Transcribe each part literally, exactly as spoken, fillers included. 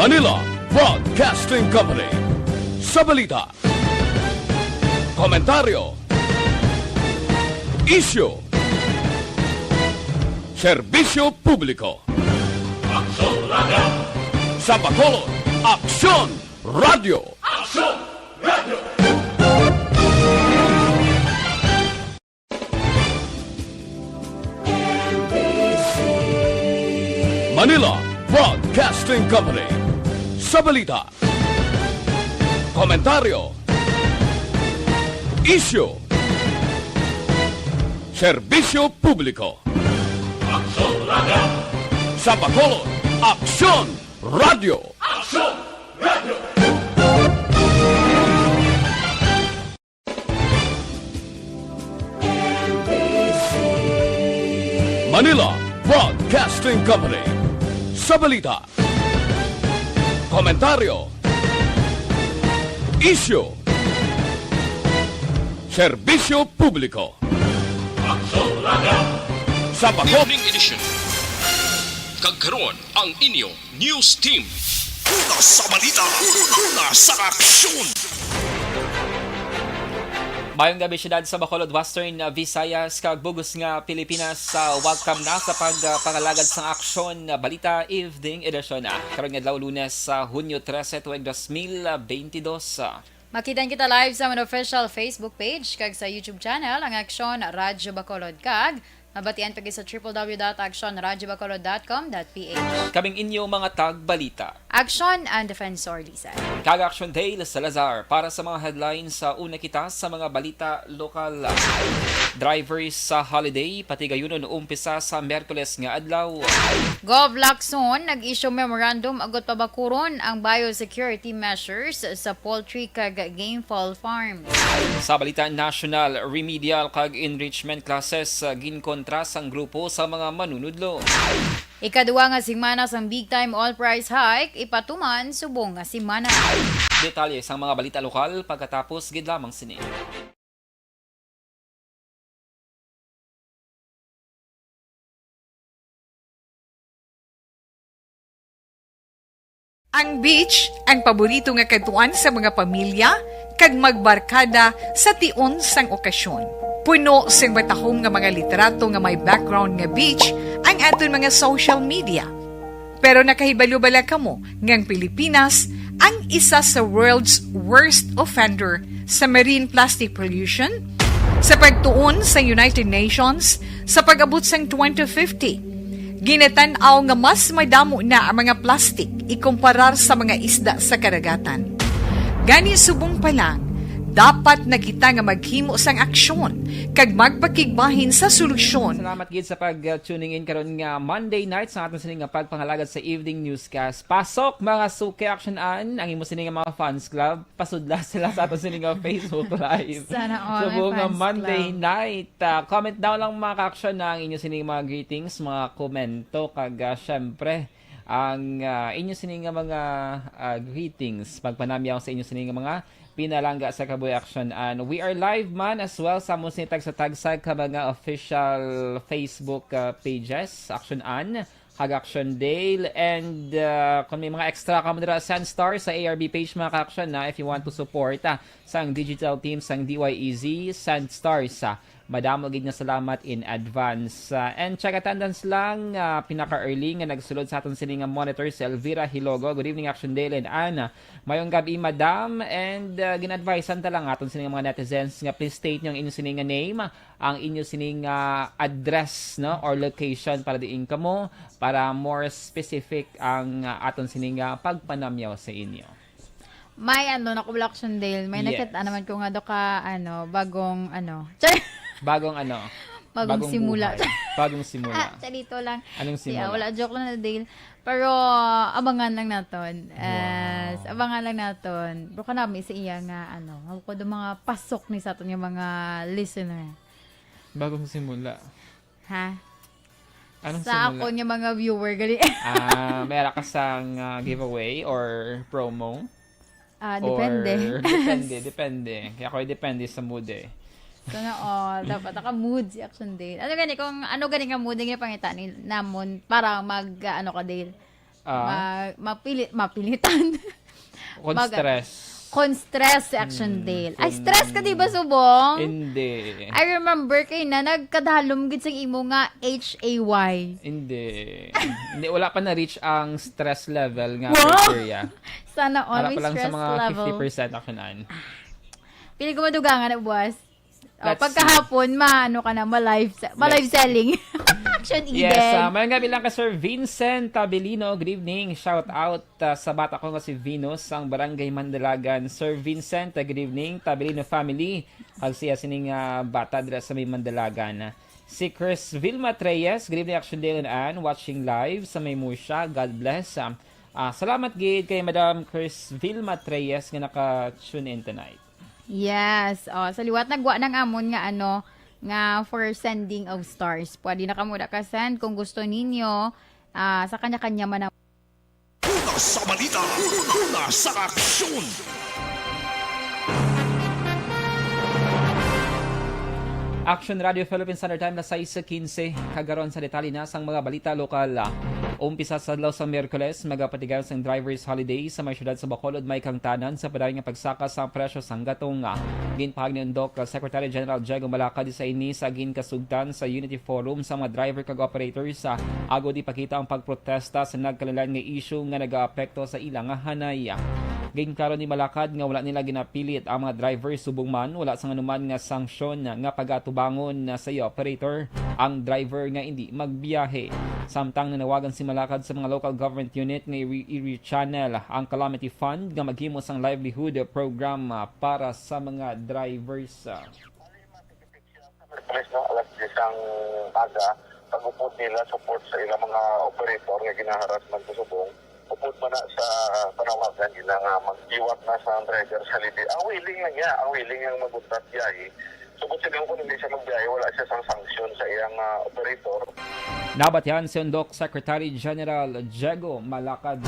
Manila Broadcasting Company. Sa balita, komentaryo, isyu, serbisyo publiko. Aksyon Radio. Sa Bacolod, Aksyon Radio. Aksyon Radio. Manila Broadcasting Company. Sa balita, komentaryo, isyu, serbisyo publiko. Aksyon Radio. Sa Bacolod, Aksyon Radio. Aksyon Radio. Manila Broadcasting Company. Sa balita, komentaryo, isyu, serbisyo publiko. Aksyon Radio. Sa Bacolod. Evening Edition. Kag karon, ang inyo News Team. Una sa balita, una sa aksyon. Mayong gabi, siyudad sa Bacolod, Western Visayas, kag bug-os nga Pilipinas. Sa welcome na sa pagpangalagad sang Aksyon Balita Evening Edition. Ah, karong adlaw, Lunes, sa Hunyo trese, tuig dos mil bentidós. Makita kita live sa amon official Facebook page kag sa YouTube channel, ang Aksyon Radyo Bacolod, kag mabatian pa gid sa triple W dot action radyo bacolod dot com dot P H. Kaming inyo mga tagbalita, Aksyon and Defensor Lisan. Kag Aksyon Dale Salazar. Para sa mga headlines, sa una kita sa mga balita lokal. Drivers sa holiday, patigayunon umpisa sa Miyerkules nga adlaw. Gov Lacson nag-issue memorandum agud pabakuron ang biosecurity measures sa poultry kag game fowl farms. Sa balita national, remedial kag enrichment classes, ah, ginkontra sang grupo sa mga manunudlo. Ikaduha nga semana sang big time oil price hike ipatuman subong nga semana. Detalye sang mga balita lokal pagkatapos gid lamang sini. Ang beach ang paborito nga kadtuan sa mga pamilya kag magbarkada sa tion sang okasyon. Puno sing matahom nga mga litrato nga may background nga beach ang aton mga social media. Pero nakahibalo bala kamo nga ang Pilipinas ang isa sa world's worst offender sa marine plastic pollution? Sa pagtuon sa United Nations, sa pag-abot sang twenty fifty, ginatan-aw nga mas madamo na ang mga plastic ikumparar sa mga isda sa karagatan. Gani, subong pa lang, dapat na kita nga maghimo sang aksyon kag magpakigbahin sa solusyon. Salamat gid sa pag-tuning in karon nga Monday night sa aton sini nga pagpangalagad sa evening newscast. Pasok, mga suki, Action An, ang imo sini nga mga fans club. Pasudla sila sa aton sini nga Facebook Live. Sana all, my fans club. Subong nga Monday night. Ah, comment down lang, mga ka-action, na ang inyo sini mga greetings, mga komento, kag, ah, syempre, ang, ah, inyo sini nga mga, ah, greetings, pagpanamyaw sa inyo sini nga mga pinalangga sa kabuhi, Action An. We are live man as well sa amon sini tagsa-tagsa ka mga official Facebook, ah, pages, Action An, kag Action Dale. And, ah, kung may mga extra ka mo dira, Sandstar sa A R B page, mga ka-action, na if you want to support, ah, sang digital team sang D Y E Z, Sandstar sa madamo gid nga salamat in advance. Ah, and check attendance lang, ah, pinaka-early nga nagsulod sa aton sini nga monitor, si Elvira Hilogo. Good evening, Action Dale and Anna. Mayong gabi, madam. And, ah, gin-advisean ta lang aton sini nga mga netizens nga please state niyo ang inyo sini nga name, ang inyo sini nga address, no, or location para diin kamo, para more specific ang, ah, aton sini nga pagpanamyaw sa inyo. May ano, na ko, Action Dale, may Yes. nakita naman ko nga do ka, ano, bagong, ano. Char! Bagong ano? Bagong Bagong simula. buhay. Bagong simula. Ah, charito lang. Anong Siya, simula? wala, joke lang na, Dale. Pero, abangan lang naton. Yes, Wow. abangan lang naton. Bro, ka namin sa iya nga, ano, ako do mga pasok ni sa aton nga mga listener. Bagong simula. Ha? Anong Sa simula? akon nga mga viewer, gali. Ah, may ara ka sang, ah, giveaway or promo? Ah, depende. Or depende, depende. Kaya ako depende sa mood eh. Sana all. Dapat naka-mood si Action Dale. Ano gani, kung ano gani nga mood nga pangita ni namon para mag, ah, ano ka, Dale? Ah? Ma-, mapili-, mapilitan. Kon Mag-, stress. kon stress si Action Hmm, Dale. Ay, kon stress ka, di ba, Subong? Hindi. I remember kay na nagkadalom gid sang imo nga H A Y. Hindi. Hindi, wala pa na-reach ang stress level nga Wow! criteria. Sana all Ara may pa lang sa stress mga level. fifty percent, Action Ann. Pili ko madugangan na buwas. Oh, Let's pagkahapon, ma-, ano ka na, ma-live se-, ma-live Let's selling. Action Yes, Eden. ah, mayong gabi lang ka, Sir Vincent Tabilino. Good evening. Shout out, ah, sa bata ko nga si Venus, sang Barangay Mandalagan. Sir Vincent, ah, good evening. Tabilino family. Ang siya sining, ah, bata dira sa may Mandalagan. Si Chris Vilma Treyes, good evening, Action Dale and Ann, watching live sa may Murcia. God bless. Ah, ah, salamat gid kay Madam Chris Vilma Treyes nga naka-tune in tonight. Yes. Oh, sa liwat nagwa nang amon nga ano, nga for sending of stars. Pwede na kamo na ka-send kung gusto ninyo, ah, sa kanya-kanya man ang Una sa balita, una sa aksyon. Action Radio Philippines Standard Time, alas sais quince. Kagaron sa detalye na sang mga balita lokal. Umpisa sa adlaw sa Miyerkules, magapatigayon sang Drivers Holiday sa may siyudad sa Bacolod, may kahangtanan sa padayon nga pagsaka sa presyo sang gatong. Ginpahayag ni Undok Secretary General Diego Malacad sa ini sa ginkasugtan sa Unity Forum sa mga driver kag operators, ah, agod ipakita ang pagprotesta sa nagkalain-lain nga isyu nga nagaapekto sa ila nga hanay. Ginklaro ni Malacad nga wala nila ginapilit ang mga driver, subong man wala sang anuman nga sanksyon nga pagatubangon sa iya operator ang driver nga indi magbiyahe. Samtang nanawagan si Malacad sa mga local government unit nga i-, i-rechannel ang calamity fund nga maghimo sang livelihood program, ah, para sa mga drivers. Merkules, no, alas diyes ang aga, pag-upod nila, support sa ilang mga operator nga gina-harassment sa subong. Upod man na sa panawagan nila nga maghiwat na sa driver sa libi. Ang willing na niya, ang willing ang mag-untat biyahe. Subot siya kung hindi siya magbiyahe, wala siya sang sanksyon sa iyang, ah, operator. Nabatian si Undok Secretary General Diego Malacad.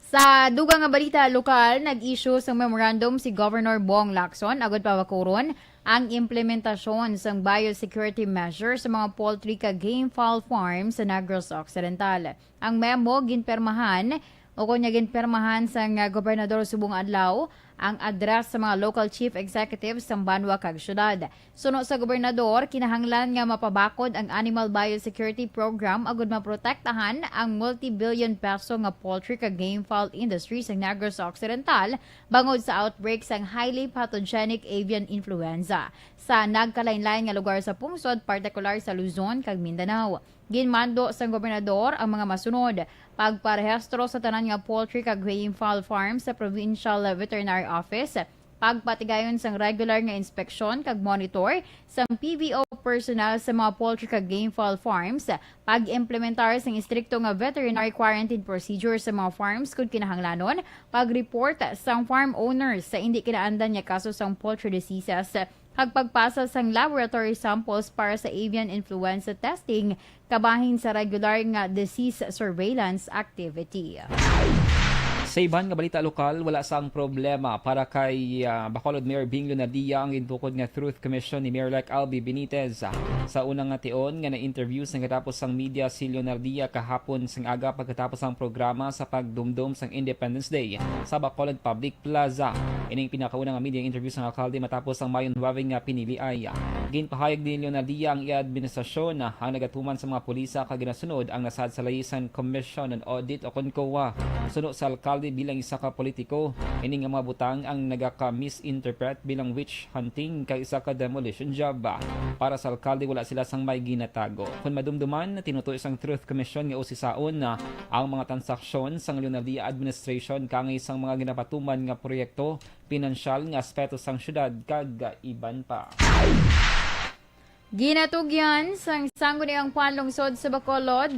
Sa dugang nga balita lokal, nag-issue sang memorandum si Governor Bong Lacson agud pabakuron ang implementasyon sang biosecurity measures sa mga poultry kag game fowl farm sa Negros Occidental. Ang memo ginpirmahan, ukon nga ginpirmahan sang, ah, gobernador subong adlaw, ang address sa mga local chief executives sang banwa kag syudad. Suno sa gobernador, kinahanglan nga mapabakod ang Animal Biosecurity Program agud maprotektahan ang multi-billion peso nga poultry kag game fowl industry sa Negros Occidental bangod sa outbreak sang highly pathogenic avian influenza sa nagkalainlain nga lugar sa pungsod, partikular sa Luzon kag Mindanao. Ginmando sang gobernador ang mga masunod: pagparehistro sa tanan nga poultry kag game fowl farm sa Provincial Veterinary Office, pagpatigayon sang regular nga inspeksyon kag monitor sang P V O personnel sa mga poultry kag game fowl farms, pag-implementar sang istrikto nga veterinary quarantine procedure sa mga farms kon kinahanglanon, pag-report sang farm owners sa indi kinaandan nga kaso sang poultry diseases, kag pagpasa sang laboratory samples para sa avian influenza testing kabahin sa regular nga disease surveillance activity. Sa iban nga balita lokal, wala sang problema para kay, ah, Bacolod Mayor Bing Leonardia ang gintukod nga Truth Commission ni Mayor-elect Albee Benitez. Sa una nga tion nga na-interview sang katapos sang media si Leonardia kahapon sang aga pagkatapos sang programa sa pagdumdom sang Independence Day sa Bacolod Public Plaza. Ining pinakauna nga media interview sang alkalde matapos ang Mayo nuebe nga piniliay. Ginpahayag ni Leonardia ang iya administrasyon ang nagatuman sa mga pulisa kag ginasunod ang nasaad sa Liaison Commission on Audit o kon COA. Suno sa alkalde, bilang isa ka politiko, ini nga mga butang ang nagaka-misinterpret bilang witch hunting kag isa ka demolition job. Para sa alkalde, wala sila sang may ginatago. Kon madumduman, tinutoy sang Truth Commission nga usisaon ang mga transaksyon sang Leonardia administration kaangay sang mga ginapatuman nga proyekto, pinansyal nga aspeto sang syudad, kag iban pa. Ginatugyan sang Sangguniang Panlungsod sa Bacolod,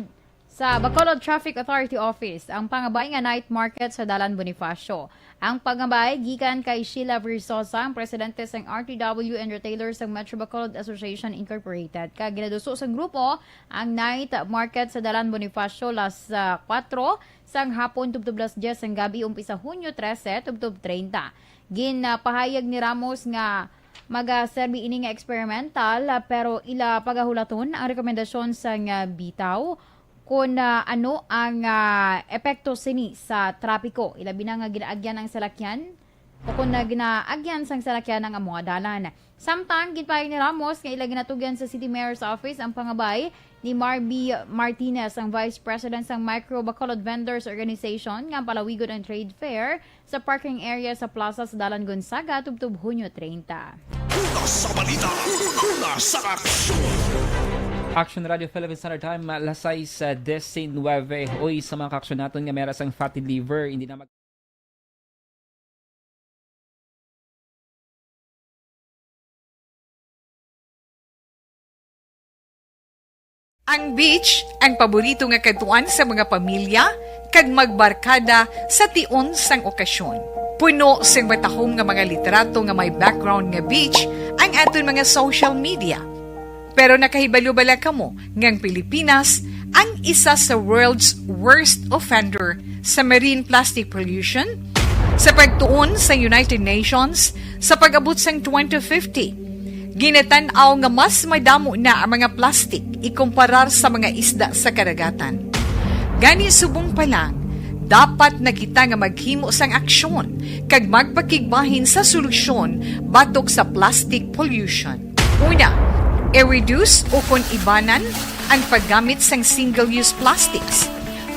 sa Bacolod Traffic Authority Office ang pangabay nga night market sa Dalan Bonifacio. Ang pangabay gikan kay Sheila Versosa, ang presidente sang R T W and Retailers sang Metro Bacolod Association Incorporated, kag ginaduso sang grupo ang night market sa Dalan Bonifacio las, ah, kuwatro sang hapon tubtob las dyes sang gabi, umpisa Hunyo trese tubtob treinta. Ginpahayag ni Ramos nga magaserbi ini nga eksperimental, ah, pero ila pagahulaton ang rekomendasyon sang, ah, bitaw Kung, ah, ano ang, ah, epekto sini sa trapiko, ilabi na nga ginaagyan ang salakyan o kung na ginaagyan sang salakyan ang amo nga dalan. Samtang ginpahayag ni Ramos nga ila ginatugyan sa City Mayor's Office ang pangabay ni Marby Martinez, ang Vice President sang Micro Bacolod Vendors Organization, nga palawigon ang trade fair sa parking area sa plaza sa Dalan Gonzaga tubtob Hunyo treinta. Una sa balita, una sa aksyon. Action Radio Philippine Standard Time, alas sais diecinueve. Uy, sa mga kaaksyon naton nga meron sang fatty liver, hindi na mag- Ang beach, ang paborito nga kadtuan sa mga pamilya kag magbarkada sa tion sang okasyon. Puno sing matahom nga mga litrato nga may background nga beach ang aton mga social media. Pero nakahibalo bala kamo nga ang Pilipinas ang isa sa world's worst offender sa marine plastic pollution? Sa pagtuon sa United Nations, sa pag-abot sang twenty fifty, ginatan-aw nga mas madamo na ang mga plastik ikumparar sa mga isda sa kadagatan. Gani, subong pa lang, dapat na kita nga maghimo sang aksyon kag magpakigbahin sa solusyon batok sa plastic pollution. Una, i-reduce o kon ibanan ang paggamit sang single-use plastics.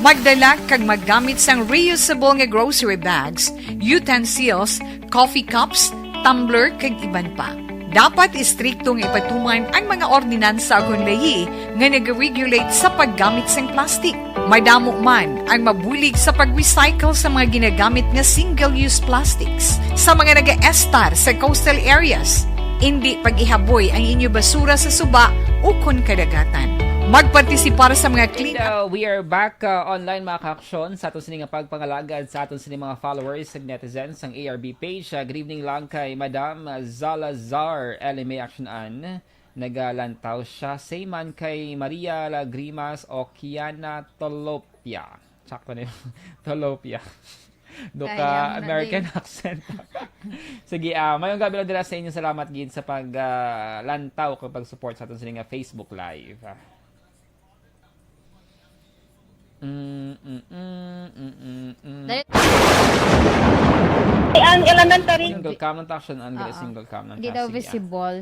Magdala kag maggamit sang reusable nga grocery bags, utensils, coffee cups, tumbler, kag iban pa. Dapat istrikto nga ipatuman ang mga ordinansa ukon layi nga nag-regulate sa paggamit sang plastic. Madamo man ang mabulig sa pag-recycle sa mga ginagamit nga single-use plastics. Sa mga nagaestar sa coastal areas, indi pag-ihaboy ang inyo basura sa suba ukon kadagatan. Magpartisipar sa mga clean And, up. uh, we are back, uh, online, mga kaaksyon, sa aton sini nga pagpangalagad sa aton sini mga followers ug netizens sang A R B page. Uh, good evening lang kay Madam Zalazar L M A Action Ann. Nagalantaw siya. Same man kay Maria Lagrimas o Kiana Tolopia. Sakto na yun. Tolopia. Duka Kaya na American din. Accent. Sige, ah, mayong gabi lang dira sa inyo. Salamat gid sa pag, ah, lantaw kag pag-support sa aton sini nga Facebook Live. Ah. Mm, mm, mm, mm, mm, mm. Dali. Ang elementary. Single comment action, ang Oo. Single comment. Hindi Ah, daw sige, ah. Visible.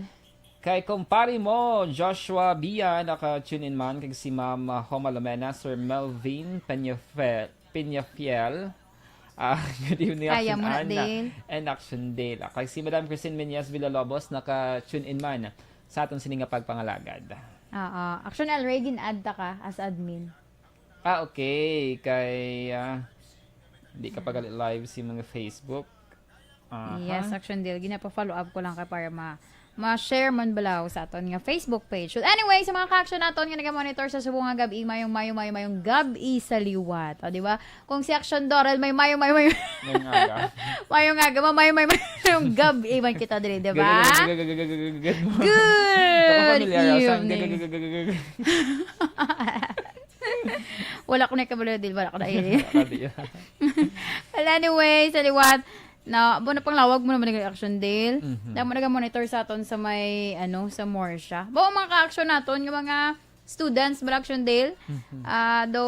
Kay kumpare mo, Joshua Bia, naka-tune in man, kag si Ma'am, ah, Homa Lomena, Sir Melvin Peñafe-, Peñafiel. Ah, good evening, Oo, Action muna, Ann, Dale. And Action Dale. Ah, kag si Madam Christine Meñez Villalobos, naka-tune in man sa aton sini nga pagpangalagad. Oo. Action L, Ray, gin-add ta ka as admin. Ah, okay. Kay, ah, di ka pa gali live si mga Facebook. Aha. Yes, Action Deal. Ginapa-follow up ko lang kay para ma-, ma-share man balaw sa aton nga Facebook page. But anyway, sa mga ka-action naton nga naga-monitor sa subong nga gab-i, mayong, mayong, mayong, mayong gab-i sa liwat. O, di ba? Kung si Action Doral, may mayong, mayong, mayong Ngayong aga. Mayong aga, ma-, mayong, mayong, mayong gab-i man kita diri, di ba? Good morning. Good Nakapamilyar ako sa evening. Wala ko na kabalo, Dil. Wala ko na ini. Wala ka, Dil. Well, anyway, sa liwat, na, abo na panglawag mo naman ng Action Dale. Mhm. Damo naga-monitor sa aton sa may, ano, sa Morsha. Bao mga ka-action naton, yung mga students, mga Action Dale, Mhm. ah, do,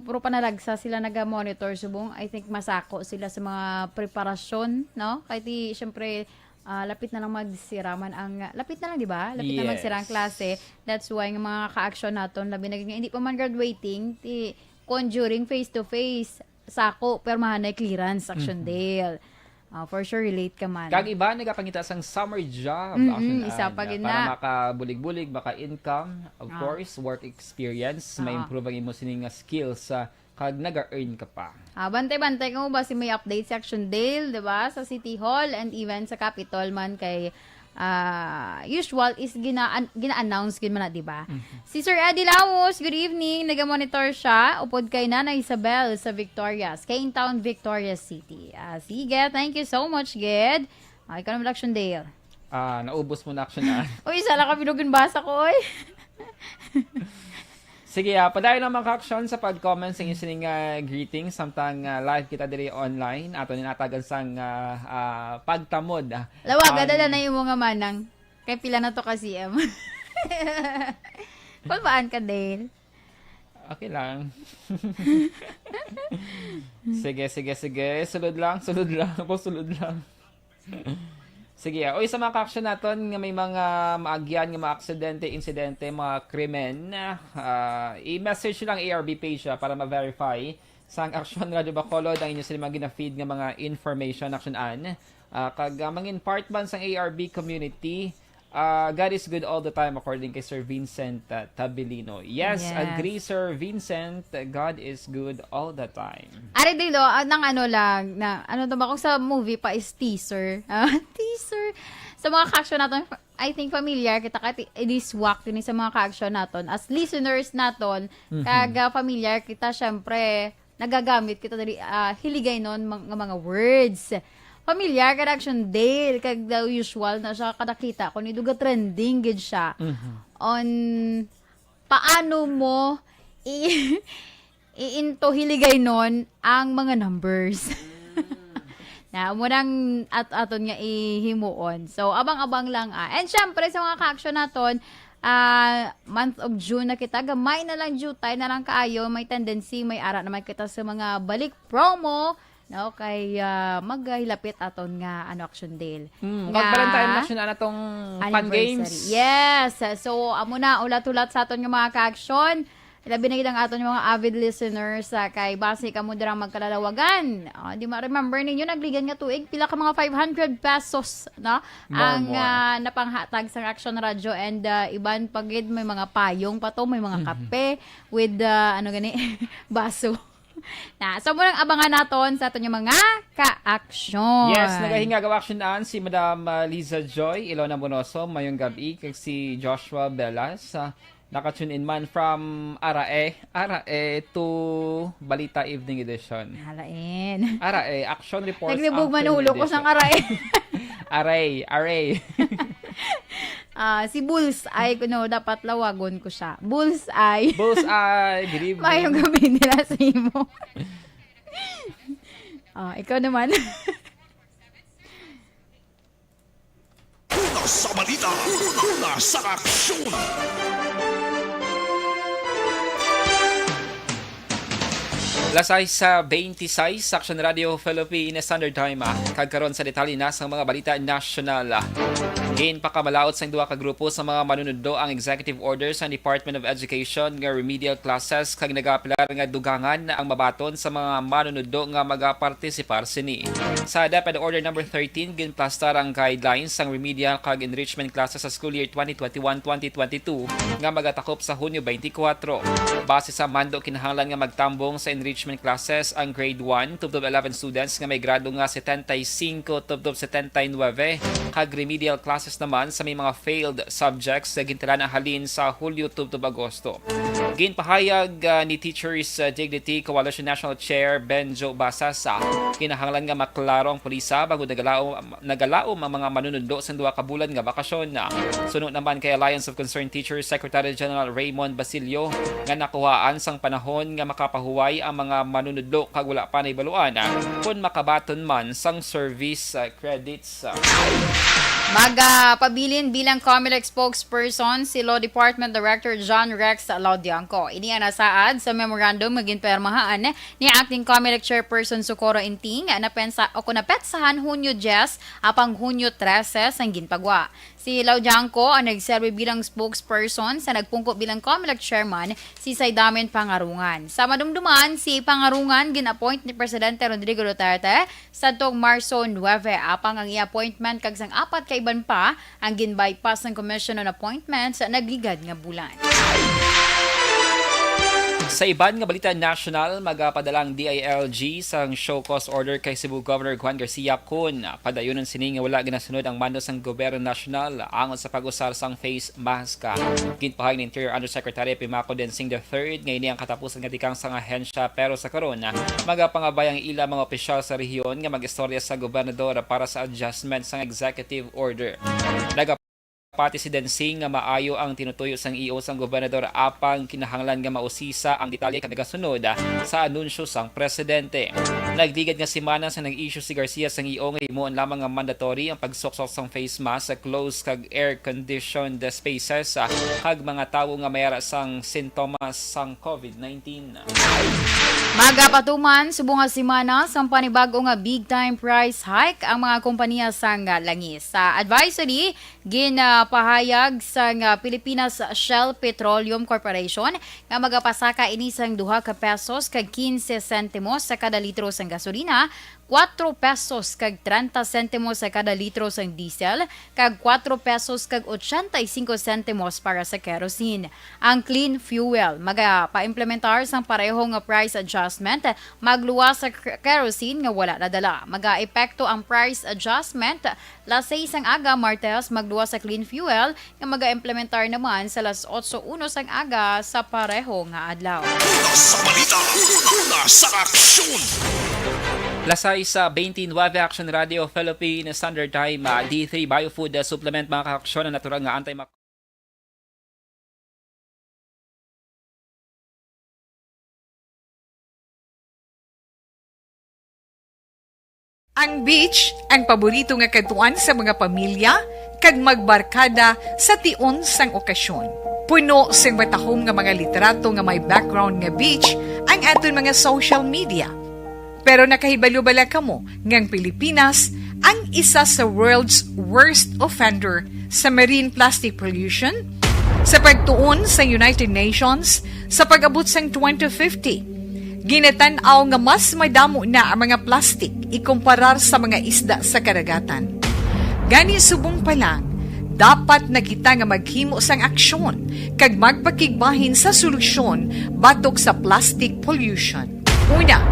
puro panalagsa sila naga-monitor subong. I think masako sila sa mga preparasyon, no? Kay ti, syempre, ah, lapit na lang magsira man ang, lapit na lang, di ba? Lapit na magsira ang Yes. klase. That's why nga mga ka-action naton, labi na gid nga hindi pa man graduating, ti, kung during face-to-face, sako, pero mahanay clearance, Action Mhm. Dale. Ah, for sure, relate ka man. Kag iba, nagapangita sang summer job, Mm-mm, Action isa Ann, pa gid para na. makabulig-bulig, maka-income, of Ah. course, work experience, may Ah. improve ang imo sining nga skills, ah, kag naga-earn ka pa. Ah, bantay-bantay kamo ba si may update si Action Dale, di ba? Sa City Hall and even sa Capitol man kay, ah, usual is gina-, gina-announce gid man na, di ba? Mhm. Si Sir Eddie Laos, good evening. Naga-monitor siya upod kay Nana Isabel sa Victorias, Caintown, Victorias City. Ah, sige, thank you so much, gid. Ah, ikaw naman, Action Dale. Ah, naubos mo na, Action Ann. Uy, isa lang ka binugan basa ko, oy. Sige, ah, padayon lang mga ka-action sa pag-comment sa inyo sining, ah, greetings. Samtang, ah, live kita diri online, ato ni natagan sang, ah, ah, pagtamod, ah, Lawaga, ang dala na imo nga manang. Kay pila na to ka C M. Kulbaan ka, Dale. Okay lang. Sige, sige, sige. Sulod lang, sulod lang. Ako, sulod lang. Sige, ah. Uy, sa mga ka-action naton nga may mga maagyan nga mga aksidente, insidente, mga krimen, ah, i-message lang A R B page, ah, para ma-verify. Sang Aksyon Radyo Bacolod ang inyo sila mga gina-feed nga mga information, Action Ann. Ah, kag, ah, mangin part man sang A R B community, ah, God is good all the time, according kay Sir Vincent, ah, Tabilino. Yes, Yes. agree, Sir Vincent. God is good all the time. Ari, Dilo, ah, nang ano lang, na, ano to ba, kung sa movie pa is teaser. Ah, teaser. Sa mga ka-action naton, I think familiar kita, kay it is walk din sa mga ka-action naton. As listeners naton, Mhm. kag, ah, familiar kita, syempre, nagagamit kita diri, ah, hiligaynon mang-, nga mga words. Familiar ka na, Action Dale, kag the usual na siya, kadakita ko ni, duga trending gid siya. Mhm. On paano mo i-, iinto hiligaynon ang mga numbers. Mm. Na, amo nang at-, aton nga ihimuon. So, abang-abang lang, ah. And syempre, sa mga ka-action naton, ah, month of June na kita, gamay na lang, jutay na lang kaayo, may tendency, may ara naman kita sa mga balik promo, no? Kay, ah, maghilapit aton nga, ano, Action Dale. Mm, Nga kag Valentine na siya na natong fun anniversary. games. Yes. So, amo na, ulat-ulat sa aton nga mga ka-action. Labi na gid ang aton mga avid listeners, ah, kay basi kamo dirang magkalalawagan. Ah, di ma-remember ninyo, nagligan nga tuig, pila ka mga five hundred pesos, no? More, Ang, more. ah, napanghatag sa Action Radio and, ah, iban pa gid, may mga payong pa to, may mga Mhm. kape with, ah, ano gani, baso. Na, so, murang abangan naton sa aton yung mga ka-action. Yes, nagahingagaw action an si Madam, ah, Liza Joy Ilona Bonoso, mayong gabi, kag si Joshua Belas, ah, naka-tune in man from Arae, Arae to Balita Evening Edition. Alain. Arae, action report Naglibog man afternoon ulo ko edition. sang Arae. Aray, aray. Ah, si Bullseye, kuno dapat lawagon ko siya. Bullseye. Bullseye, good evening. Mayong gabi nila sa imo. Ah, ikaw naman. Una sa balita, una sa aksyon. Alas sais sa twenty-six, Action Radio Philippine Standard Time, ah. Kag karon sa detalye na sang mga balita nasyonal, ah. Ginpakamalaot sang duha ka grupo sa mga manunudlo ang executive order sa Department of Education nga remedial classes kag nagapilar nga dugangan ang mabaton sa mga manunudlo nga magapartisipar sini. Sa DepEd Order Number thirteen, ginplastar ang guidelines sang remedial kag enrichment classes sa school year twenty twenty-one twenty twenty-two nga magatakop sa Hunyo twenty-four. Base sa mando, kinahanglan nga magtambong sa enrichment classes ang grade one tubtob eleven students nga may grado nga setenta y cinco tubtob setenta y nuebe, kag remedial classes naman sa may mga failed subjects nga gintalaan halin sa Hulyo tubtob Agosto. Ginpahayag, ah, ni Teachers, ah, Dignity Coalition National Chair Benjo Basasa, kinahanglan nga maklaro ang pulisa bangod nagalaom, nagalaom ang mga manunudlo sa duha ka bulan nga bakasyon. Suno naman kay Alliance of Concerned Teachers Secretary General Raymond Basilio nga nakuhaan sang panahon nga makapahuway ang mga manunudlo kag wala pa nahibaluan, ah, kon makabaton man sang service, ah, credits. Magapabilin bilang Comelec spokesperson si Law Department Director John Rex Laudianco. Ini ang nasaad sa memorandum nga ginpermahaan ni Acting Comelec Chairperson Socorro Inting na pensa o kung napetsahan Hunyo diyes apang Hunyo trese sang ginpagwa. Si Laudianco ang nagserbi bilang spokesperson sa nagpungko bilang Comelec Chairman si Saydamen Pangarungan. Sa madumduman, si Pangarungan gin-appoint ni Presidente Rodrigo Duterte sadtong Marso nuebe, apang ang iya appointment kag sang apat ka iban pa ang gin-bypass sang Commission on Appointments sa nagligad nga bulan. Sa iban nga balita nasyonal, magapadala ang D I L G sang show cause order kay Cebu Governor Juan Garcia kon padayunon sini nga wala ginasunod ang mando sang gobyerno nasyonal angot sa pag-usar sang face mask. Ginpahayag ni Interior Undersecretary Epimaco Densing the third nga ini ang katapusan nga tikang sang ahensya, pero sa karon, magapangabay ang ila mga opisyal sa rehiyon nga mag-istorya sa gobernador para sa adjustment sang executive order. Naga- Pati si Dancing nga maayo ang tinutuyo sang E O sang gobernador, apang kinahanglan nga mausisa ang detalye kag nagasunod sa anunsyo sang presidente. Nagligad nga semana sa nag-issue si Garcia sang E O nga himuon lamang nga mandatory ang pagsuksok sang face mask sa closed kag air-conditioned spaces, ah, kag mga tawo nga may ara sang sintomas sang COVID nineteen. Magapatuman subong nga semana sang panibag-o nga big time price hike ang mga kompanya sang langis. Sa advisory, ginapahayag sang Pilipinas Shell Petroleum Corporation nga magapasaka ini sang duha ka pesos kag quince sentimos sa kada litro sang gasolina, kuwatro pesos kag trenta sentimos sa kada litro sang diesel, kag kuwatro pesos kag ochenta y cinco sentimos para sa kerosene. Ang clean fuel magapaimplementar sang pareho nga price adjustment magluwas sa k-, kerosene nga wala nadala. Magaepekto ang price adjustment alas sais sang aga, Martes, magluwas sa clean fuel nga magaimplementar naman sa alas otso uno sang aga sa pareho nga adlaw. Una sa balita, una sa aksyon. Alas sais, ah, twenty-nine, Action Radio Philippine Standard Time, ah, D three Biofood, ah, Supplement, mga kaaksyon, ang natural nga anti-, Ang beach, ang paborito nga kadtuan sa mga pamilya kag magbarkada sa tion sang okasyon. Puno sing matahom nga mga litrato nga may background nga beach ang aton mga social media. Pero nakahibalo bala kamo nga ang Pilipinas ang isa sa world's worst offender sa marine plastic pollution? Sa pagtuon sa United Nations, sa pag-abot sang twenty fifty, ginatan-aw nga mas madamo na ang mga plastik ikumparar sa mga isda sa kadagatan. Gani, subong pa lang, dapat na kita nga maghimo sang aksyon kag magpakigbahin sa solusyon batok sa plastic pollution. Una,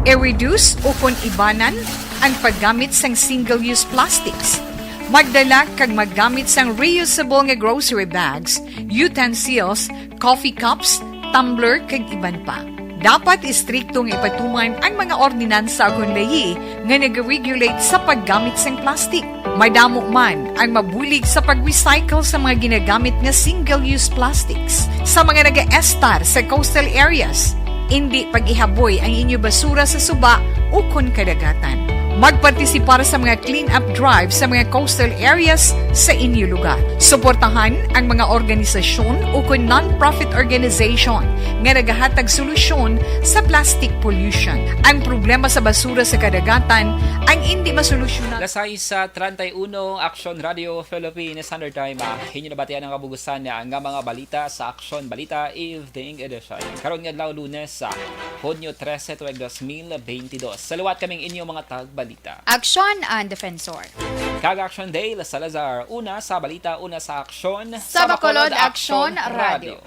i-reduce ukon ibanan ang paggamit sang single-use plastics. Magdala kag maggamit sang reusable nga grocery bags, utensils, coffee cups, tumbler, kag iban pa. Dapat istrikto nga ipatuman ang mga ordinansa ukon layi nga nag-regulate sa paggamit sang plastic. Madamo man ang mabulig sa pag-recycle sa mga ginagamit nga single-use plastics. Sa mga nagaestar sa coastal areas, indi pag-ihaboy ang inyo basura sa suba ukon kadagatan. Magpartisipar sa mga clean-up drive sa mga coastal areas sa inyo lugar. Suportahan ang mga organisasyon ukon non-profit organization nga nagahatag solusyon sa plastic pollution. Ang problema sa basura sa kadagatan ang indi masolusyonan. Alas sais, ah, treinta y uno, Action Radio Philippines Standard Time. Ah, inyo nabatian ang kabugusan nga mga balita sa Action Balita Evening Edition. Karon nga adlaw, Lunes, ah, Hunyo trese, tuig dos mil beintidos. Sa liwat kaming inyo mga tagbalita. Action and Defensor. Kag Action Dale Salazar, una sa balita, una sa aksyon. Sa Bacolod, Action Radio.